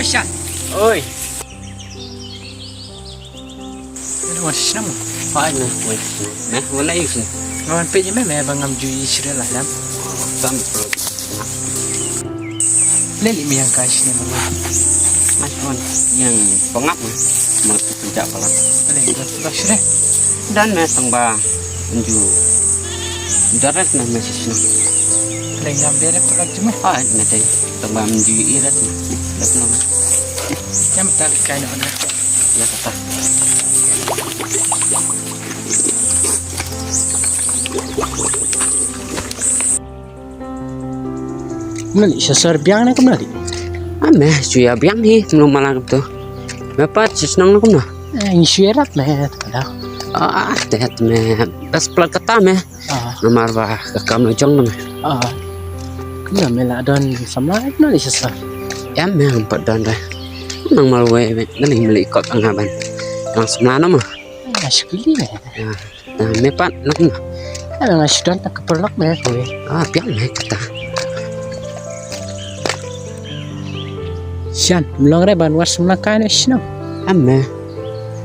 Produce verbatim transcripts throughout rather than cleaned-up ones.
Shan. Oi. Wan shisha mo? Hooid, me wan shisha. Me wan la ïohi shisha. Nga wan peit ïa me, me ba ngam ju ïohi shisha la lem. Tam pro. Leh leh me ïa ka shisha mo. Mas wan ïa pangap mo. Mas pynjah pala. Leh leh shisha. Don me tang ba nju. Darat na me shisha. Leh ngam deret pala cuma. Ah, me tai. Tang ba nju irat. Leh na. Ïa mynta leh kai noh na. Ïa kata. Kumno leh, shisha biang ne kumno leh? Ah, me shu ïa biang hi, kumno mala kumto. Me pat shu shnong ne kumno? Eh, ngi shu ïarap me, kata. Ah, te me bas plat kata me. Ah. Namar ba ka kam la jong na me. Ah. Kumno me la don samla kumno leh shisha? Em me ngam pat don re. Nang marwei me, nang me leh kot anga ban. Nang samla na ma. Ah, shukli me. Ya, na me pat nang ma. Em nga shu don ta ka paralok me ko. Ah, biang me kata. Shan, mlong re ban war samla kai ne shnong. Em me.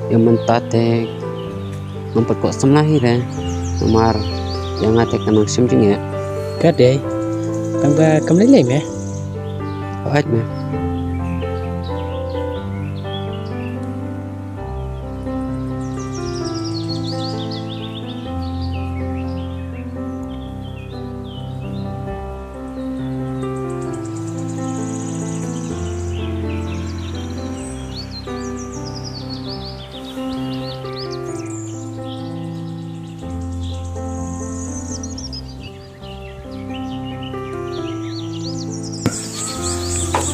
Ïa mynta te ngam pat kwah samla hi re. Namar ïa nga te ka nang shim jingeh. Ka dei. Tang ba kam lei lei me. Hooid me.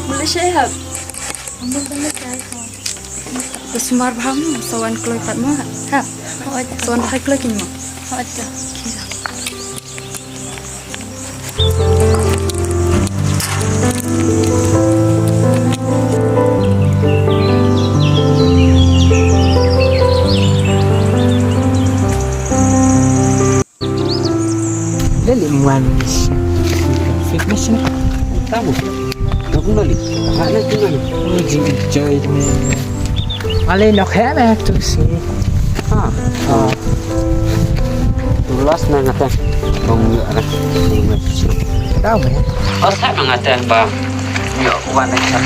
Mula shai hap. Amul bana shai hap. Sumar bha mo, sa wan kloi pat mo ha. Ha. Sa wan bha kloi kin mo. Ha, acha. Leh leh mo wan fitness na. Tamo. Dok noli. Ha na tu noli. Oh, jing enjoy me. Ale nok he me tu si. Ha. Ha. Tu las na ngata. Dong ngi ara. Tau me. Os ha ngata ba. Yo, wan na ngata.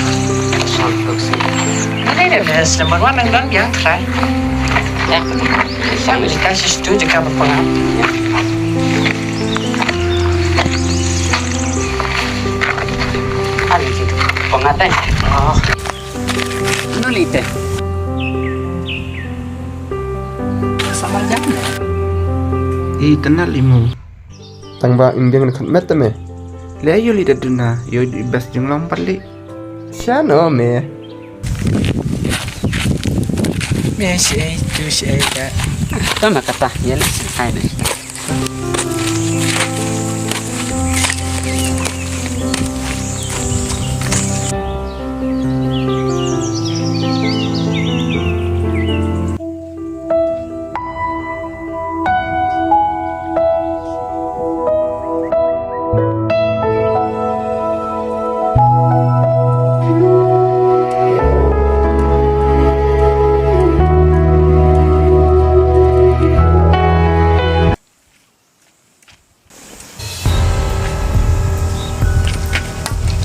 Son tu si. Ni ni ni, number one nang dong yang try. Ya. Sa ni ka sis tu je ka ba panga. Ani ki panga tai. Oh. Anu li te. Sama jam. Eh, kenal imu. Tang ba ing ding khot met te me. Le ayu li da duna, yo di bas jong long pat li. Shano me. Me shi ai tu shi ai da. Tama kata, ya le shi ai me.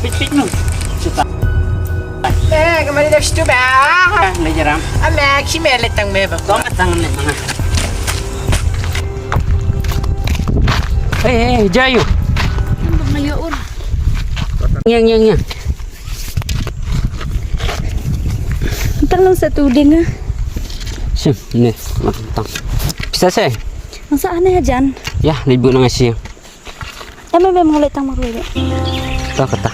Pit pit nu. Chuta. Eh, kemari dah situ bah. Ah, le jaram. Ah, me ki me le tang me bah. Tong tang ne mana. Eh, eh, jayu. Nampak ngayo ur. Yang, yang, yang. Tang lang satu ding ah. Sim, ne, tang. Bisa se. Masa aneh ajan. Ya, libut nang asi. Em em em, ngaleh tang marwei de. Ta kata.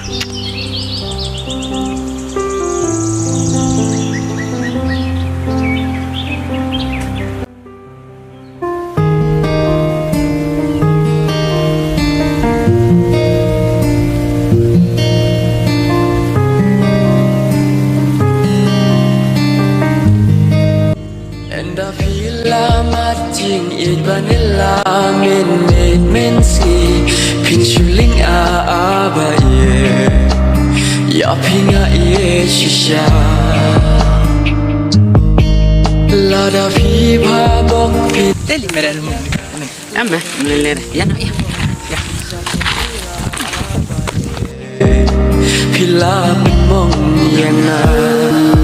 Ynda phi la mad jingïeit ban ïalam mynmiet mynsngi, phin shu lyngngoh ïa ba ïeit. Ya phi nga ïeit shisha. Lada phi pha bok phi. Teli mere. Ama melele. Ya na ya. Phi la mong ïa nga.